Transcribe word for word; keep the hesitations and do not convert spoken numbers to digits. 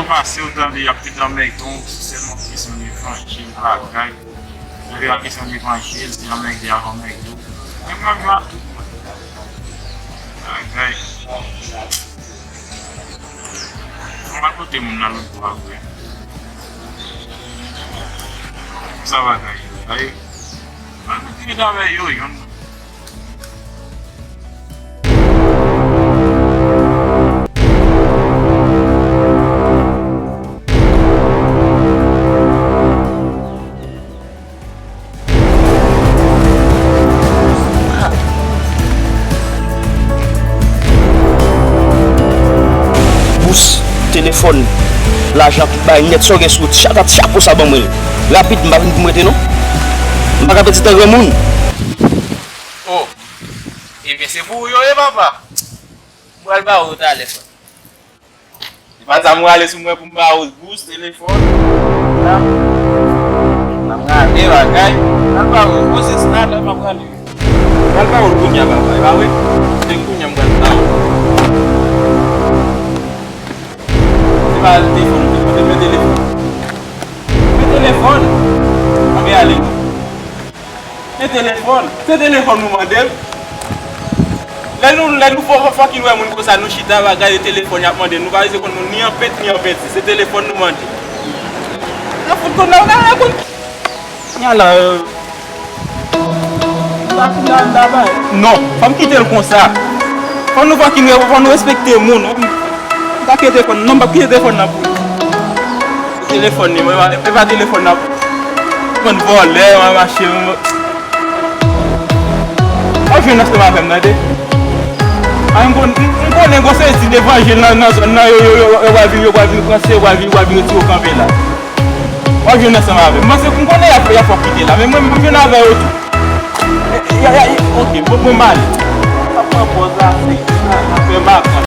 Pase ou tande y ap pete anmède w, se sèlman kesyon levanjil, bagay. Lè a kesyon levanjil, se anmède avè anmède w. Men mwen, mwen, bagay. Mwen pa kote moun nan lòt bò a vre. Sa bagay yo, bagay. Mwen, mwen te avè yo, yon Bous, telefòn, lajan, tout bagay nèt, sa w gen sou ou, chat ap chapo sa ban mwen. Rapid, m pa vin pou m rete non. M pa ka pèdi tan granmoun. Oh, ebyen se pou ou yo ye papa. M pral ba ou talè frè. Se pa zam ou rale sou mwen pou m ba ou bous, telefòn. Sa. N ap rale bagay. N al ba ou, poze sila lè m ap rale. N al ba ou l kounye a papa, e pa vre? Se kounye a m pral ba ou. Se pa telefòn, se kote men telefòn. Men telefòn. Anben ale. Men telefòn. Se telefòn nou mande l. Lè nou, lè nou fò, fò ki nou wè moun konsa, nou chita, ap gade telefòn y ap mande n, nou pa bezwen konn nou ni an pent, ni an penti. Se telefòn nou mande. Nan fout konn nan, nan, nan, konn. Nya la, euh, la, la, la, la, non, fò m kite l konsa. Fò nou fò ki nou, fò nou respekte moun. M pa kite telefòn, non, m p ap kite telefòn nan pou li. Se telefòn li, mwen, e pa telefòn nan pou li. Konn vòlè, mwen, mache, mwen. W ap jwenn ansanm avè m, tande. A, m konn, m, m konnen gon seri ti levanjil nan, nan zòn nan, yo, yo, yo, yo pral vin, yo pral vin pran se, yo pral vin, yo pral vin retire w kanpe la. W ap jwenn ansanm avè m. M panse m konnen y ap, y ap fè w kite la, men mwen, m ap jwenn avè yo tou. E, e, y a, y a, e, oke, bon, bon, m ale. Sa pran pòz la, se, sa, sa fè makan.